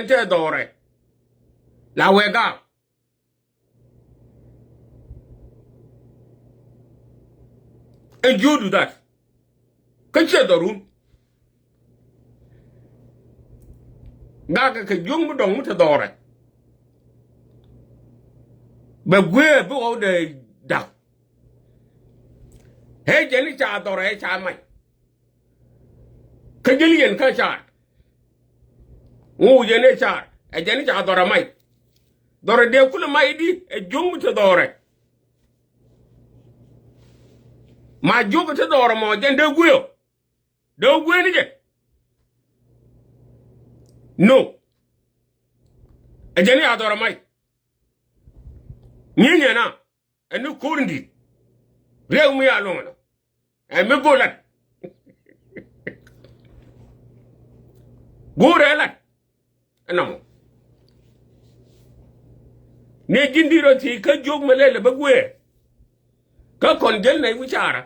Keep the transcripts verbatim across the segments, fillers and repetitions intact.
Ɛn tɛ dhɔrɛ. La wɛ gak. And you do that. Kä ciɛ dhɔrun. Gakɛ kɛ jiök mi dɔŋ mi te dhɔrɛ. Bɛ guiɛ bi ɣɔw dee da̱k. Ɛ jɛn i̱ ca dhɔrɛ ɛ ca mac. Kä ji̱n yɛn kä car. Ŋu yɛn ɛ car ɛ jɛn i̱ ca dhɔrɛ mac. Dhɔrɛ dee kulɛ mac i̱di ɛ jiök mi te dhɔrɛ. Ma jiök te dhɔrɛ mɔ jɛn dee guiɛ. Dee wä guiɛ ni jɛ. No. Ɛ jɛn i̱ ca dhɔrɛ mac. Nyinyɛ na. Ɛn ni ko̱r in di̱t. Riɛk mi ya luɔ̱ŋ ɛnɔ. Ɛn mi go̱o̱r lat. Go̱o̱rɛ lat. Ɛn nɔmɔ. Ni ji̱n di̱t rɔ thiec kä jiök mi lɛl ɛ bä guiɛ. Kä kɔn jäl nɛy wi̱c carä.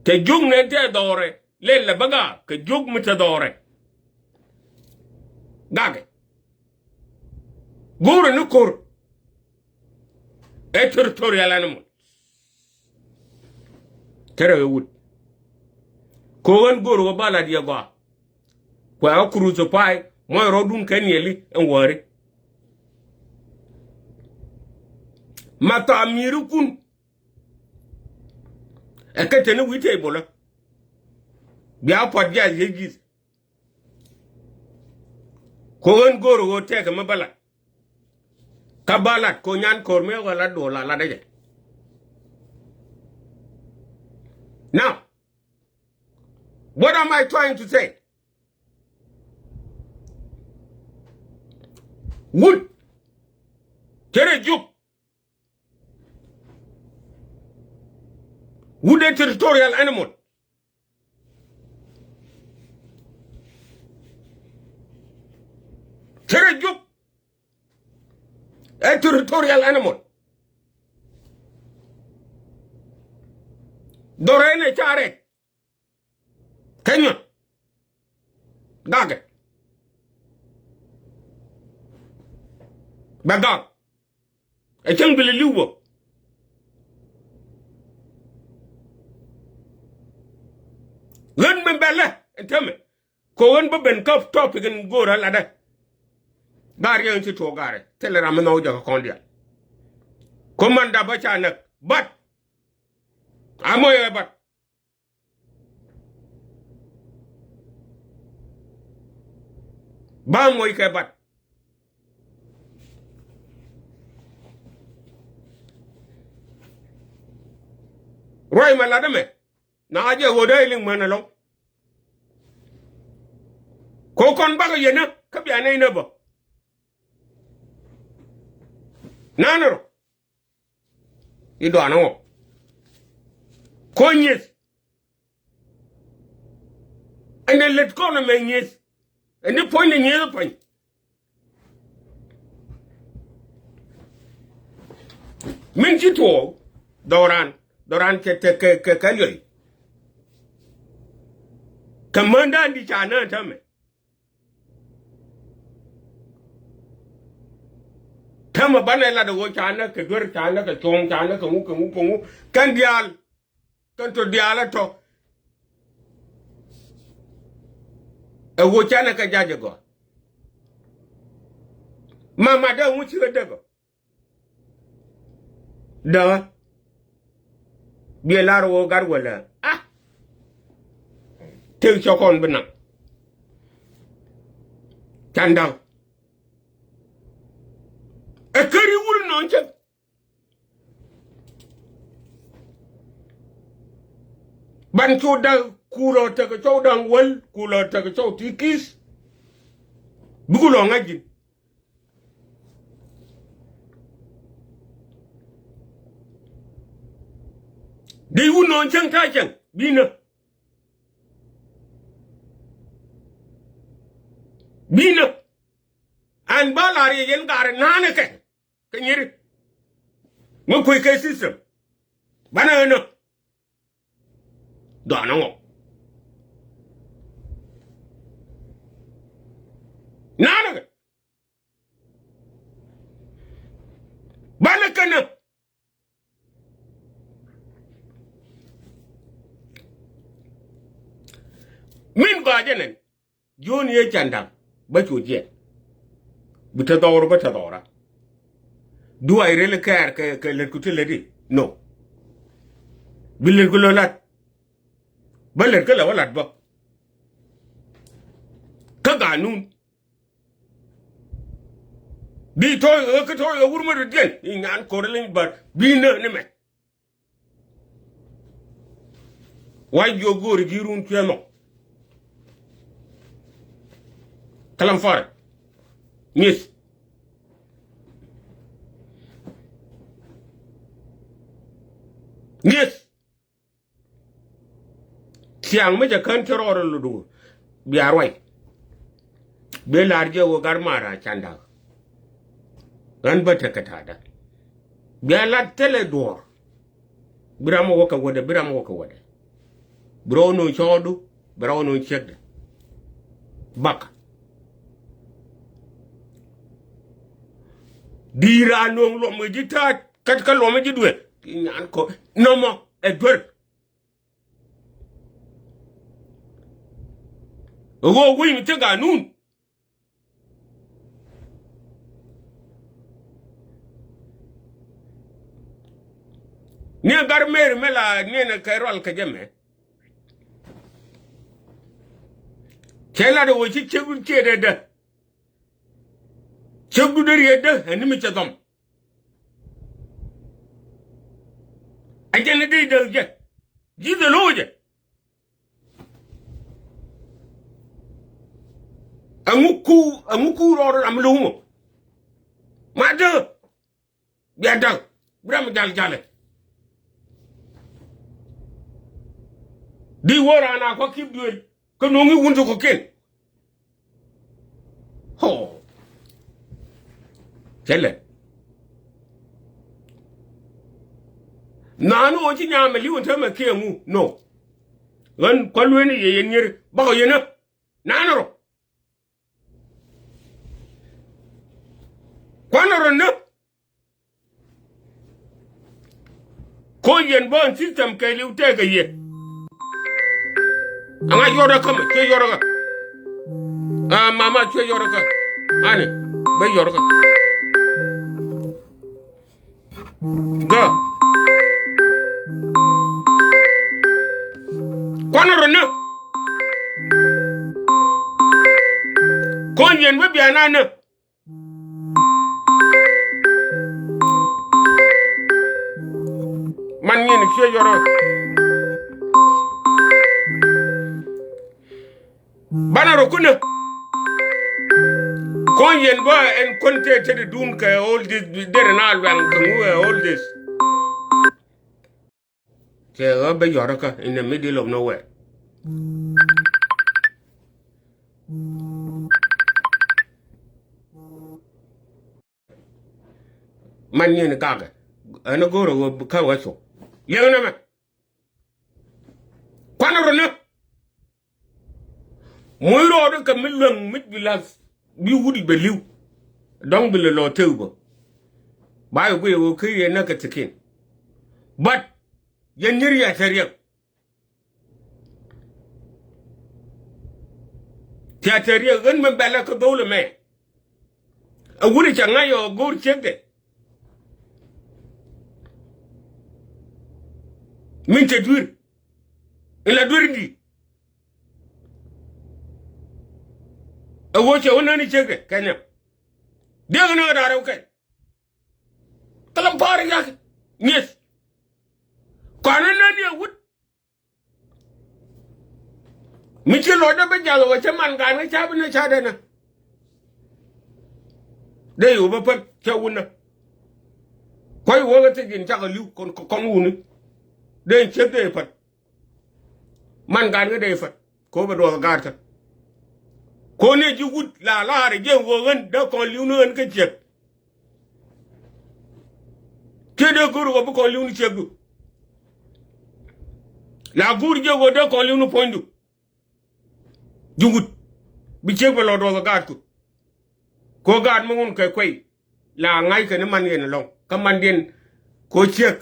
Kɛ jiök nɛn tɛ dhɔrɛ lɛl ɛ bä gak kɛ jiök mi tɛ dhɔrɛ. Gakɛ. Go̱o̱rɛ ni ko̱r. Ɛ territorial animal. Kärɛ ɛ wut. Ko̱ ɣän go̱o̱r ɣöö ba lat yɛ gɔaa. Kuɛ ɣä crucify muɔc rɔɔdun kɛ niɛli ɛn wäri. Ma thaam mi̱i̱rikun. Ɛ kä teni wi̱i̱ table. Bia puɔt jiath yec ji̱th. Ko̱ ɣän go̱o̱r ɣöö tɛkɛ mi bä lat. Kä bä lat ko̱ nyan ko̱r mi ɣöö lat duɔl la lat ɛ jɛ. Now, what am I trying to say? Wut. Cɛ rɛ jiök. Wut ɛ territorial animal. Cɛ rɛ jiök. Ɛ territorial animal. Dhɔrɛ ni ca rɛk. Kenya. Gakɛ. Bɛ gak. Ɛ cäŋ bi lɛ li̱w bä. Ɣän mi bɛlɛ ɛn tämɛ. Kɛ ɣän bä ben kä topic in go̱o̱rä latdä. Gaar yɛ in ci tuɔɔk gaarɛ thilɛ ram mi nhɔk jɛ kɛ kɔn diaal. Komanda bä ca näk bat. A mɔc ɛ bat. Ba mɔc kɛ bat. Ruac mɛ lat ɛmɛ. Na jɛ ɣöö dee iliŋ män ɛlɔ̱ŋ. Ko kɔn bakɔ yɛn kä bia nɛy nä bä. Nanɛ rɔ. I̱ dɔanɛ ŋɔ. Ko nyieth. Ɛn ɛ lät kɔn ɛmɛ nyieth. Ɛn ni puɔ̱nydɛ nyieth puɔ̱ny. Min ci tuɔɔk dhɔran, dhɔran kɛ, kɛ, kɛ, kɛ liɔy. Kɛ mändan di ca nä tämɛ. Tämɛ banɛ lat ɛ ɣöö ca nä kɛ duer, ca nä kɛ cuɔ̱ŋ, ca nä kɛ ŋu, kɛ ŋu, kɛ ŋu. Kɛn diaal. Kɛn tɔ diaal ɛ tɔ. Ɛ ɣöö canɛ kɛ jac ɛ gɔaa. Mama dee ŋu cikɛ dee gɔ. Dee. Biɛ lar ɣöö gat wälä. Ah. Tëk cɔkɔn bi naŋ. Can da̱ŋ. Ɛ käri wur nɔn cäŋ. Ban cu da̱k kulɔ tekɛ cɔw da̱ŋ wäl, kulɔ tekɛ cɔw ti ki̱th. Bi kulɔ ŋa̱c ji̱n. Dee wun nɔn cäŋ ta̱a̱ cäŋ binä. Binä. An bä lar yɛ yɛn gaarɛ na̱a̱nɛ kɛ. Kɛ nyiri. Mi kui̱ kɛ system. Banɛ ɣän ɔ. Dɔanɛ ŋɔ. jɛ nɛn. Jiöni ɛ candaŋ bä cu jiɛn. Bi te dhɔr bä te dhɔra. Duay rel kɛɛr kɛ, kɛ lät ku ti lät i̱ no. Bi lät ku lö lat. Bä lät kä lɛ wä lat bä. Kä ganun. Di tɔy ɣä kä tɔy ɣä wur mä rut diɛn i̱ nyan kor leny bär bi nä ni mɛ. Wa jiök go̱o̱ri ji̱ run cuɛ nhɔk. Kalam farag. Ŋi̱eth. Ŋi̱eth. Thiaŋ mi cɛ kän cä rɔɔdɛ lotdu bia ruac. Bi la̱r jɛ wä gat ma̱a̱r a candak. Ɣän bä tekɛ ta̱a̱dä. Bia lat thilɛ duɔ̱ɔ̱r. Bi ram wä kɛ wädɛ, bi ram wä kɛ wädɛ. Bi rɔw no̱o̱ŋ cɔɔdu, bi rɔw no̱o̱ŋ ciekdɛ. Bak. Di̱i̱r a no̱o̱ŋ luɔm kɛ ji̱ ta̱a̱ kä, kä luɔm kɛ ji̱ duël. Nyan kɔ nɔmɔ ɛ duer. Ɣöö wi̱i̱ mi te ganun. Ni ɛ gar mer mɛ la niɛn ɛ kɛ rual kɛ jɛ mɛ. Cɛ lat ɛ wä ci ciek dut ciet ɛ dä. Ciek dut ɛ riet dä ɛ ni mi cɛ dhɔm. A jɛn ni dee dee jɛ. Ji̱ dhɛ lo̱o̱ jɛ. Ɛŋu ku, ɛŋu ku rɔɔd ram lo̱o̱ mɔ. Ma dee. Bia da̱k. Bi ram jal jalɛ. Di wä raan a kua kip duël. Kä nuɔ̱ŋ i̱ wun ti kɔ̱kiɛn. Ho. Cɛ lɛ. Naan ɣöö ci nyaamɛ li̱w in täämɛ kiɛ ŋu. No. Ɣän kua̱ lueeni yɛ yɛn nyier bakɔ yɛn ä. Naan rɔ. Kua̱n rɔ nä. Ko yɛn bä in system kɛ li̱w tɛɛkɛ yɛ. Aŋa yɔrɛ kä mɛ cuɛ yɔrɛ kä. A mama cuɛ yɔrɛ kä. Ani bä yɔrɛ kä. Gä. Kuanɛ rɔ nä. Ko yɛn bä biana nä. Man ŋi̱n ciɛ yɔrɔ. Banɛ rɔ kunä. Kɔn yɛn bä ɛn kɔn tëë tetdun kɛ all this derɛ na luɛŋ kɛ ŋu ɛ all this. Cɛ ɣä bä yɔrä kä in the middle of nowhere. Man nyin kakɛ ɛn go̱rä ɣä kä ɣä cok. Liɛŋ nɛmɛ. Kuanɛ rɔ nä. Muc rɔɔdɛ kɛ mi luäŋ mi bi lath bi wut i̱ bɛ li̱w. Dɔ̱ŋ bi lɛ lɔ tëë bä. Ba yɛ guiy ɣöö kä yɛ näk kɛ thi̱kiɛn. But yɛn nyier yɛ tɛr yɛ. Tɛr tɛr yɛ ɣän mi bɛlɛ kä dho̱l ɛmɛ. Ɛ wut i̱ ca ŋa̱c ɛ ɣöö go̱o̱r ciekdɛ. Min cɛ dui̱r in la dui̱r in di̱i̱t. Ɛ ɣöö cɛ wä näni ciekdɛ kɛn nhiam. Diɛk in ɣä da̱rɛ wä kɛn. Kɛ lam pa̱a̱r in yak ŋi̱eth. Kɔn in näni ɛ wut. Mi ci lɔcdä bi jath ɛ ɣöö cä man gaan kä ca bi nä ca dɛn ɛ. Dee yo̱o̱p ɛ pän cä wun nä. Kua̱c wä kä thi̱c in cakɔ li̱w kɔn kɔn wuni. Dee in ciek dee pän. Man gan kä dee pän. Ko̱o̱p ɛ duɔth gaat kä. Ko̱n ni ji̱ wut la la̱a̱r ɛ jiɛn ɣöö ɣän dee kɔn li̱w ni ɣän kä ciek. Ciɛ dee go̱o̱r ɣöö bi kɔn li̱w ni ciekdu. La go̱o̱r jiɛ ɣöö dee kɔn li̱w ni puɔ̱nydu. Ji̱ wut bi ciek bɛ lɔ duɔth ɛ gaatku. Ko̱ gaat mi ŋun kɛ kuey la ŋa̱ckɛ ni mandiɛn ɛlɔ̱ŋ kä mandiɛn ko̱ ciek.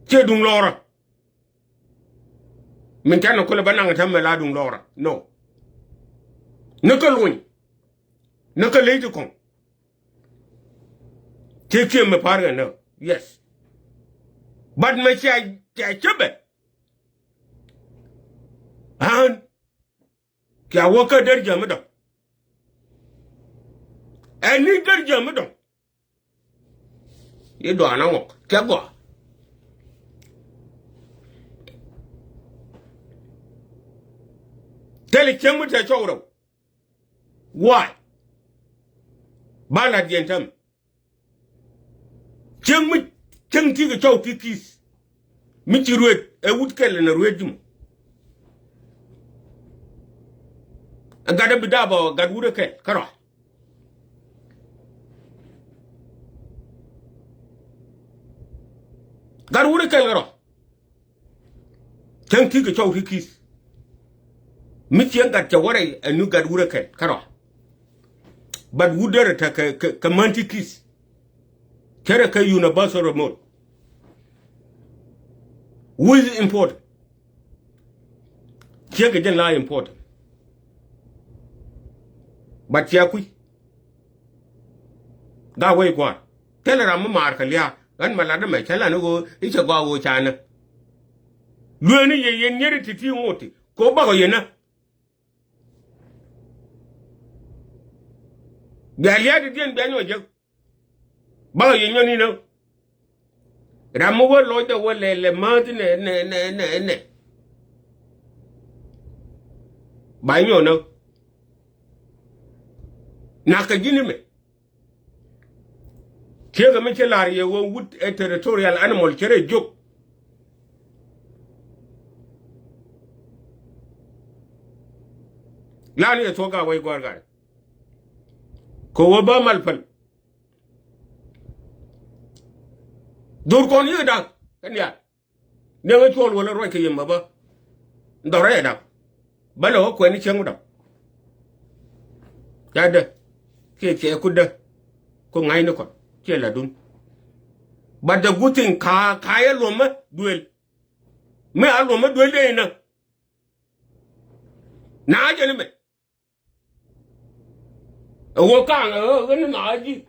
Ciɛ duŋ lɔrä. Min canɛ kulɛ bä naŋ täämɛ la duŋ lɔra. No. Ni kä luny. Ni kä ley ti kɔŋ. Ti kiɛ mi pa̱r kɛ nä. Yes. But mɛ cia, cia cä bɛ. Ɣän. Kia wä kä däri jɛ mi dɔ̱ŋ. Ɛn ni däri jɛ mi dɔ̱ŋ. I̱ dɔaanä ŋɔk kiɛ gɔaa. Thilɛ cieŋ mi te cɔw rɛw. Why? Ba lat yɛn täämɛ. Cieŋ mi, cieŋ ti kɛ cɔw ti ki̱th. Mi ci ruet ɛ wut kɛl ɛn ruet ji̱ mɔ. Ɛ gat ɛ bi daap ɔ gat wut ɛ kɛl kärɔa. Gat wut ɛ kɛl kärɔa. Cäŋ ti kɛ cɔw ti ki̱th. Mi cieŋ gat cɛ wä rɛy ɛ nu gat wut ɛ kɛl kärɔa. But wut derɛ te kɛ, kɛ, kɛ män ti ki̱th. Cɛ rɛ kɛ universal remote. Which is important. Ciek kɛ jɛn la important. But cia kui̱. Ga wei kua̱r. Thilɛ ram mi maar kɛ lia̱a̱. Ɣän ma lat ni mɛ cä lan ni ɣöö i̱ cɛ gɔaa ɣöö ca nä. Lueeni yɛ yɛn nyieri ti̱ti̱ ŋot ti. Kɛ ɣöö bakɔ yɛn nä. Bia lia̱a̱ ti diɛn bia nyɔk jek. Bakɔ yɛ nyɔn inä. Ram mi wä lɔcdɛ wä lɛ lɛ mäth nɛ nɛ nɛ nɛ nɛ. Ba nyɔn nä. Nak kɛ ji̱n imɛ. Ciekɛ mi ci lar yɛ wä wut ɛ territorial animal cɛ rɛ jiök. Lan yɛ thuɔ̱k a wec gua̱r gat. Kɛ wä bä mal päl. Dhor kɔn yik dak kɛ nial. Niɛŋä cuɔl wälä ruac kɛ yɛm bä bä. Dhɔrɛ dak. Bä lɛ wä kuɛn ni cieŋ wä dak. Ca dä. Kiɛ kiɛ ku dä. Ku ŋa̱cni kɔn ciɛ la dun. But the good thing ka ka yɛ luɔmä duel. Mi a luɔmä duel dee inä. Na jɛ ni mɛ. Ɛ ɣöö ka̱a̱ŋ ɛ ɣöö ɣän ni nhɔakä ji̱.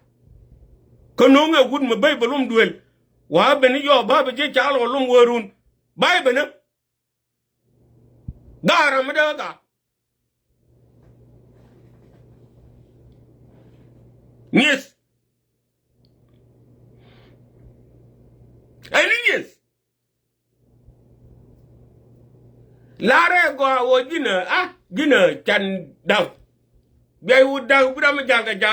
Kä no̱o̱ŋ ɛ wut mi bäy bɛ lom duël. Wa ben ni yɔɔk ba bɛ ji̱ ca lɔ lom wä run. Ba bɛ ni. Ga̱a̱ ram mi dee kä ga̱a̱. Ŋi̱eth. Ɛn ni ŋi̱eth. La̱rɛ gɔaa ɣöö ji̱n ɛ a ji̱n ɛ can da̱ŋ. Biɛy wut da̱ŋ bi ram mi ja̱l kɛ ja̱l.